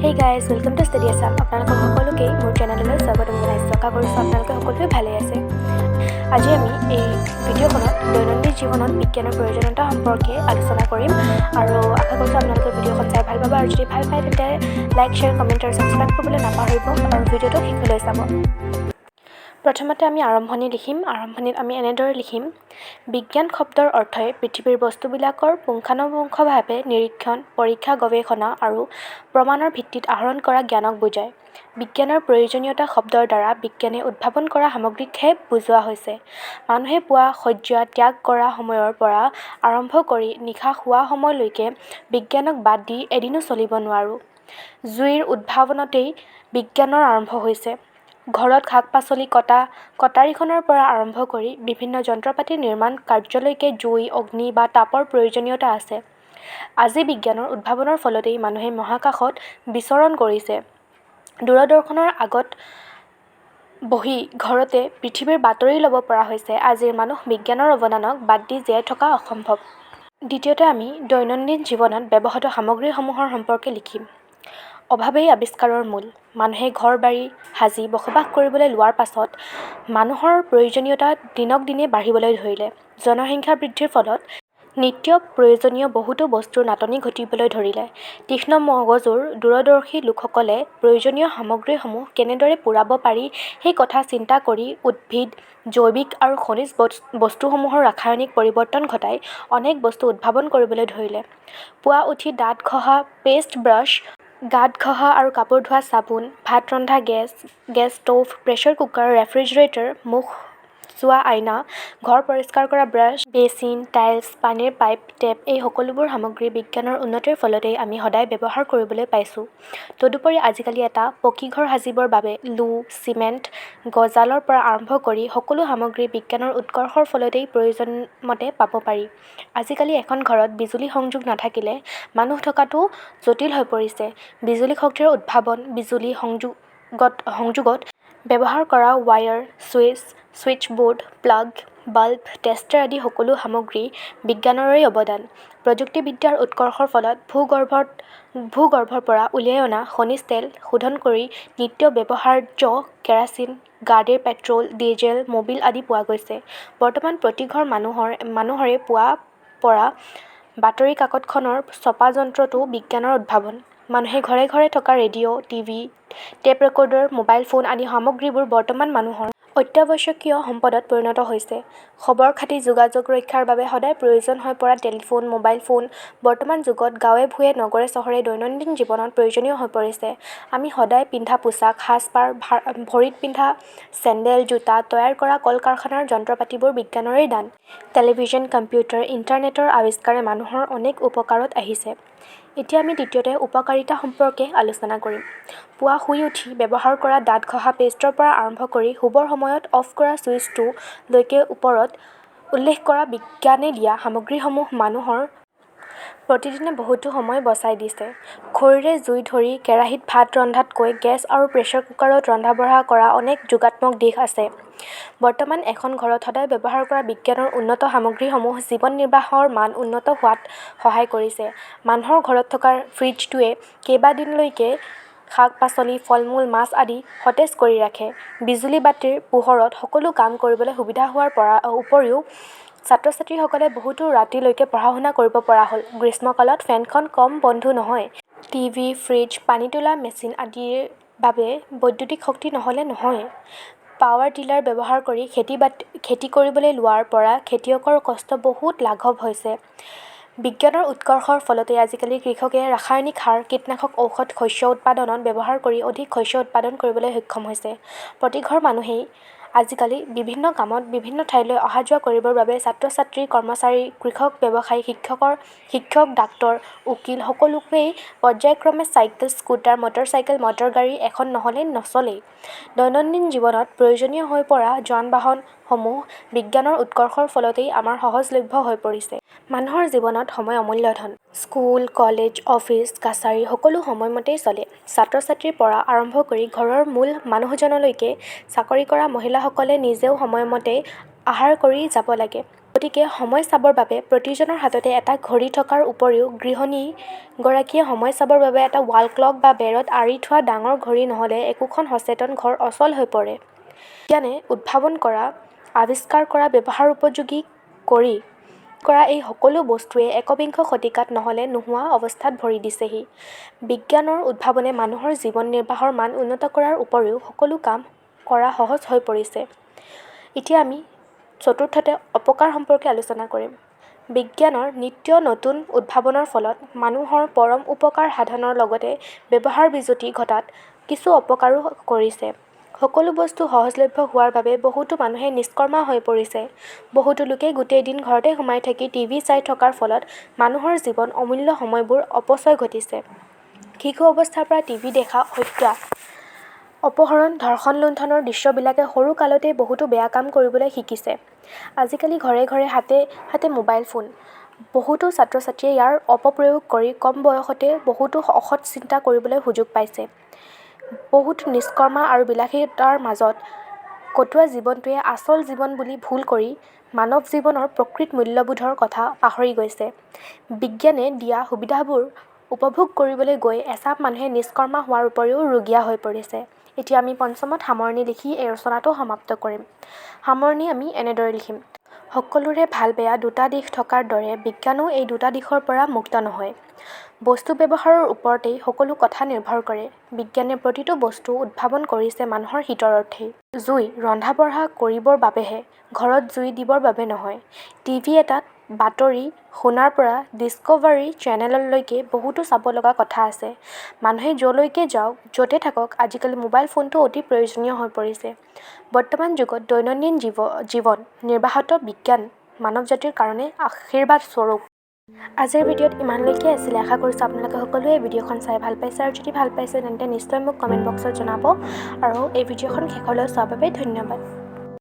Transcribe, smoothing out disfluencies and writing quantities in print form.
Hey guys, welcome to Study Assam. আপোনালোকক সকলোকেই মোৰ চেনেললৈ স্বাগতম জনাইছোঁ। আশা কৰিছোঁ আপোনালোকে সকলোৱে ভালেই আছে। আজি আমি এই ভিডিঅ'খনত দৈনন্দিন জীৱনত বিজ্ঞানৰ প্ৰয়োজনীয়তা সম্পৰ্কে আলোচনা কৰিম আৰু আশা কৰিছোঁ আপোনালোকে ভিডিঅ'খন চাই ভাল পাব। আৰু যদি ভাল পায়, তেন্তে লাইক, শ্বেয়াৰ, কমেণ্ট আৰু ছাবস্ক্ৰাইব কৰিবলৈ নাপাহৰিব আৰু ভিডিঅ'টো শেষলৈ চাব। প্ৰথমতে আমি আৰম্ভণি লিখিম। আৰম্ভণিত আমি এনেদৰে লিখিম: বিজ্ঞান শব্দৰ অৰ্থই পৃথিৱীৰ বস্তুবিলাকৰ পুংখানুপুংখভাৱে নিৰীক্ষণ, পৰীক্ষা, গৱেষণা আৰু প্ৰমাণৰ ভিত্তিত আহৰণ কৰা জ্ঞানক বুজায়। বিজ্ঞানৰ প্ৰয়োজনীয়তা শব্দৰ দ্বাৰা বিজ্ঞানে উদ্ভাৱন কৰা সামগ্ৰীকহে বুজোৱা হৈছে। মানুহে পুৱা শয্যা ত্যাগ কৰা সময়ৰ পৰা আৰম্ভ কৰি নিশা শোৱা সময়লৈকে বিজ্ঞানক বাদ দি এদিনো চলিব নোৱাৰোঁ। জুইৰ উদ্ভাৱনতেই বিজ্ঞানৰ আৰম্ভ হৈছে। ঘৰত শাক-পাচলি কটা কটাৰীখনৰ পৰা আৰম্ভ কৰি বিভিন্ন যন্ত্ৰপাতিৰ নিৰ্মাণ কাৰ্যলৈকে জুই, অগ্নি বা তাপৰ প্ৰয়োজনীয়তা আছে। আজি বিজ্ঞানৰ উদ্ভাৱনৰ ফলতেই মানুহে মহাকাশত বিচৰণ কৰিছে। দূৰদৰ্শনৰ আগত বহি ঘৰতে পৃথিৱীৰ বাতৰি ল'ব পৰা হৈছে। আজিৰ মানুহ বিজ্ঞানৰ অৱদানক বাদ দি জীয়াই থকা অসম্ভৱ। দ্বিতীয়তে আমি দৈনন্দিন জীৱনত ব্যৱহৃত সামগ্ৰীসমূহৰ সম্পৰ্কে লিখিম। অভাৱেই আৱিষ্কাৰৰ মূল। মানুহে ঘৰ-বাৰী সাজি বসবাস কৰিবলৈ লোৱাৰ পাছত মানুহৰ প্ৰয়োজনীয়তা দিনক দিনে বাঢ়িবলৈ ধৰিলে। জনসংখ্যা বৃদ্ধিৰ ফলত নিত্য প্ৰয়োজনীয় বহুতো বস্তুৰ নাটনি ঘটিবলৈ ধৰিলে। তীক্ষ্ণ মগজুৰ দূৰদৰ্শী লোকসকলে প্ৰয়োজনীয় সামগ্ৰীসমূহ কেনেদৰে পূৰাব পাৰি সেই কথা চিন্তা কৰি উদ্ভিদ, জৈৱিক আৰু খনিজ বস্তুসমূহৰ ৰাসায়নিক পৰিৱৰ্তন ঘটাই অনেক বস্তু উদ্ভাৱন কৰিবলৈ ধৰিলে। পুৱা উঠি দাঁত ঘঁহা পেষ্ট ব্ৰাছ, গাত ঘঁহা আৰু কাপোৰ ধোৱা চাবোন, ভাত ৰন্ধা gas, gas stove, pressure cooker, refrigerator, মুখ চোৱা আইনা, ঘৰ পৰিষ্কাৰ কৰা ব্ৰাছ, বেচিন, টাইলছ, পানীৰ পাইপ, টেপ এই সকলোবোৰ সামগ্ৰী বিজ্ঞানৰ উন্নতিৰ ফলতেই আমি সদায় ব্যৱহাৰ কৰিবলৈ পাইছোঁ। তদুপৰি আজিকালি এটা পকী ঘৰ সাজিবৰ বাবে লো, চিমেণ্ট, গজালৰ পৰা আৰম্ভ কৰি সকলো সামগ্ৰী বিজ্ঞানৰ উৎকৰ্ষৰ ফলতেই প্ৰয়োজনমতে পাব পাৰি। আজিকালি এখন ঘৰত বিজুলী সংযোগ নাথাকিলে মানুহ থকাটো জটিল হৈ পৰিছে। বিজুলী শক্তিৰ উদ্ভাৱন, বিজুলী সংযোগত ব্যৱহাৰ কৰা wire, switch, switchboard, plug, bulb, tester আদি সকলো সামগ্ৰী বিজ্ঞানৰেই অৱদান। প্ৰযুক্তিবিদ্যাৰ উৎকৰ্ষৰ ফলত ভূগৰ্ভৰ পৰা উলিয়াই অনা খনিজ তেল শোধন কৰি নিত্য ব্যৱহাৰ্য কেৰাচিন, গাড়ীৰ পেট্ৰল, ডিজেল, মবিল আদি পোৱা গৈছে। বৰ্তমান প্ৰতিঘৰ মানুহৰে পুৱা পৰা বাতৰি কাকতখনৰ ছপা যন্ত্ৰটোও বিজ্ঞানৰ উদ্ভাৱন। মানুহে ঘৰে ঘৰে থকা radio, TV, tape recorder, mobile phone আদি সামগ্ৰীবোৰ বৰ্তমান মানুহৰ অত্যাৱশ্যকীয় সম্পদত পৰিণত হৈছে। খবৰ-খাতি, যোগাযোগ ৰক্ষাৰ বাবে সদায় প্ৰয়োজন হৈ পৰা টেলিফোন, মোবাইল ফোন বৰ্তমান যুগত গাঁৱে-ভূঞে, নগৰে-চহৰে দৈনন্দিন জীৱনত প্ৰয়োজনীয় হৈ পৰিছে। আমি সদায় পিন্ধা পোছাক, সাজ-পাৰ, ভৰিত পিন্ধা চেণ্ডেল, জোতা তৈয়াৰ কৰা কল-কাৰখানাৰ যন্ত্ৰপাতিবোৰ বিজ্ঞানৰেই দান। টেলিভিছন, কম্পিউটাৰ, ইণ্টাৰনেটৰ আৱিষ্কাৰে মানুহৰ অনেক উপকাৰত আহিছে। এতিয়া আমি দ্বিতীয়তে উপকাৰিতা সম্পৰ্কে আলোচনা কৰিম। পুৱা শুই উঠি ব্যৱহাৰ কৰা দাঁত ঘঁহা পেষ্টৰ পৰা আৰম্ভ কৰি শুবৰ সময়ত অফ কৰা ছুইচটো লৈকে ওপৰত উল্লেখ কৰা বিজ্ঞানে দিয়া সামগ্ৰীসমূহ মানুহৰ প্ৰতিদিনে বহুতো সময় বচাই দিছে। খৰিৰে জুই ধৰি কেৰাহীত ভাত ৰন্ধাতকৈ গেছ আৰু প্ৰেছাৰ কুকাৰত ৰন্ধা-বঢ়া কৰা অনেক যোগাত্মক দিশ আছে। বৰ্তমান এখন ঘৰত সদায় ব্যৱহাৰ কৰা বিজ্ঞানৰ উন্নত সামগ্ৰীসমূহ জীৱন নিৰ্বাহৰ মান উন্নত হোৱাত সহায় কৰিছে। মানুহৰ ঘৰত থকা ফ্ৰিজটোৱে কেইবাদিনলৈকে শাক-পাচলি, ফল-মূল, মাছ আদি সতেজ কৰি ৰাখে। বিজুলী বাতিৰ পোহৰত সকলো কাম কৰিবলৈ সুবিধা হোৱাৰ উপৰিও ছাত্ৰ-ছাত্ৰীসকলে বহুতো ৰাতিলৈকে পঢ়া-শুনা কৰিব পৰা হ'ল। গ্ৰীষ্মকালত ফেনখন কম বন্ধু নহয়। টিভি, ফ্ৰিজ, পানী তোলা মেচিন আদিৰ বাবে বৈদ্যুতিক শক্তি নহ'লে নহয়েই। পাৱাৰ টিলাৰ ব্যৱহাৰ কৰি খেতি কৰিবলৈ লোৱাৰ পৰা খেতিয়কৰ কষ্ট বহুত লাঘৱ হৈছে। বিজ্ঞানৰ উৎকৰ্ষৰ ফলতেই আজিকালি কৃষকে ৰাসায়নিক সাৰ, কীটনাশক ঔষধ শস্য উৎপাদনত ব্যৱহাৰ কৰি অধিক শস্য উৎপাদন কৰিবলৈ সক্ষম হৈছে। প্ৰতিঘৰ মানুহেই আজিকালি বিভিন্ন কামত বিভিন্ন ঠাইলৈ অহা-যোৱা কৰিবৰ বাবে ছাত্ৰ-ছাত্ৰী, কৰ্মচাৰী, কৃষক, ব্যৱসায়ী, শিক্ষক, ডাক্তৰ, উকীল সকলোকেই পৰ্যায়ক্ৰমে চাইকেল, স্কুটাৰ, মটৰচাইকেল, মটৰগাড়ী এখন নহ'লে নচলেই। দৈনন্দিন জীৱনত প্ৰয়োজনীয় হৈ পৰা যান-বাহন সমূহ বিজ্ঞানৰ উৎকৰ্ষৰ ফলতেই আমাৰ সহজলভ্য হৈ পৰিছে। মানুহৰ জীৱনত সময় অমূল্য ধন। স্কুল, কলেজ, অফিচ, কাছাৰী সকলো সময়মতেই চলে। ছাত্ৰ-ছাত্ৰীৰ পৰা আৰম্ভ কৰি ঘৰৰ মূল মানুহজনলৈকে চাকৰি কৰা মহিলাসকলে নিজেও সময়মতে আহাৰ কৰি যাব লাগে। গতিকে সময় চাবৰ বাবে প্ৰতিজনৰ হাততে এটা ঘড়ী থকাৰ উপৰিও গৃহিণীগৰাকীয়ে সময় চাবৰ বাবে এটা ৱাল ক্লক বা বেৰত আঁৰি থোৱা ডাঙৰ ঘড়ী নহ'লে একোখন সচেতন ঘৰ অচল হৈ পৰে। বিজ্ঞানে উদ্ভাৱন কৰা, আৱিষ্কাৰ কৰা, ব্যৱহাৰ উপযোগী কৰি কৰা এই সকলো বস্তুৱে একবিংশ শতিকাত নহ'লে নোহোৱা অৱস্থাত ভৰি দিছেহি। বিজ্ঞানৰ উদ্ভাৱনে মানুহৰ জীৱন নিৰ্বাহৰ মান উন্নত কৰাৰ উপৰিও সকলো কাম কৰা সহজ হৈ পৰিছে। এতিয়া আমি চতুৰ্থতে অপকাৰ সম্পৰ্কে আলোচনা কৰিম। বিজ্ঞানৰ নিত্য নতুন উদ্ভাৱনৰ ফলত মানুহৰ পৰম উপকাৰ সাধনৰ লগতে ব্যৱহাৰ বিজুতি ঘটাত কিছু অপকাৰো কৰিছে। সকলো বস্তু সহজলভ্য হোৱাৰ বাবে বহুতো মানুহে নিষ্কৰ্মা হৈ পৰিছে। বহুতো লোকে গোটেই দিন ঘৰতে সোমাই থাকি টিভি চাই থকাৰ ফলত মানুহৰ জীৱন অমূল্য সময়বোৰ অপচয় ঘটিছে। শিশু অৱস্থাৰ পৰা টিভি দেখা হত্যা, অপহৰণ, ধৰ্ষণ, লুণ্ঠনৰ দৃশ্যবিলাকে সৰু কালতেই বহুতো বেয়া কাম কৰিবলৈ শিকিছে। আজিকালি ঘৰে ঘৰে হাতে হাতে মোবাইল ফোন। বহুতো ছাত্ৰ ছাত্ৰীয়ে ইয়াৰ অপপ্ৰয়োগ কৰি কম বয়সতে বহুতো অসৎ চিন্তা কৰিবলৈ সুযোগ পাইছে। বহুত নিষ্কৰ্মা আৰু বিলাসীতাৰ মাজত কটোৱা জীৱনটোৱে আচল জীৱন বুলি ভুল কৰি মানৱ জীৱনৰ প্ৰকৃত মূল্যবোধৰ কথা পাহৰি গৈছে। বিজ্ঞানে দিয়া সুবিধাবোৰ উপভোগ কৰিবলৈ গৈ এচাম মানুহে নিষ্কৰ্মা হোৱাৰ উপৰিও ৰুগীয়া হৈ পৰিছে। এতিয়া আমি পঞ্চমত সামৰণি লিখি এই ৰচনাটো সমাপ্ত কৰিম। সামৰণি আমি এনেদৰে লিখিম। সকলোৰে ভাল বেয়া দুটা দিশ থকাৰ দৰে বিজ্ঞানো এই দুটা দিশৰ পৰা মুক্ত নহয়। বস্তু ব্যৱহাৰৰ ওপৰতেই সকলো কথা নিৰ্ভৰ কৰে। বিজ্ঞানে প্ৰতিটো বস্তু উদ্ভাৱন কৰিছে মানুহৰ হিতৰ অৰ্থেই। জুই ৰন্ধা বঢ়া কৰিবৰ বাবেহে, ঘৰত জুই দিবৰ বাবে নহয়। টিভি এটাত বাতৰি শুনাৰ পৰা ডিস্কভাৰী চেনেললৈকে বহুতো চাব লগা কথা আছে। মানুহে য'লৈকে যাওক, য'তে থাকক, আজিকালি মোবাইল ফোনটো অতি প্ৰয়োজনীয় হৈ পৰিছে। বৰ্তমান যুগত দৈনন্দিন জীৱন নিৰ্বাহত বিজ্ঞান মানৱ জাতিৰ কাৰণে আশীৰ্বাদ স্বৰূপ। আজিৰ ভিডিঅ'ত ইমানলৈকে আছিলে। আশা কৰিছোঁ আপোনালোকে সকলোৱে এই ভিডিঅ'খন চাই ভাল পাইছে, আৰু যদি ভাল পাইছে তেন্তে নিশ্চয় মোক কমেণ্ট বক্সত জনাব, আৰু এই ভিডিঅ'খন শেষলৈ চোৱাৰ বাবে ধন্যবাদ।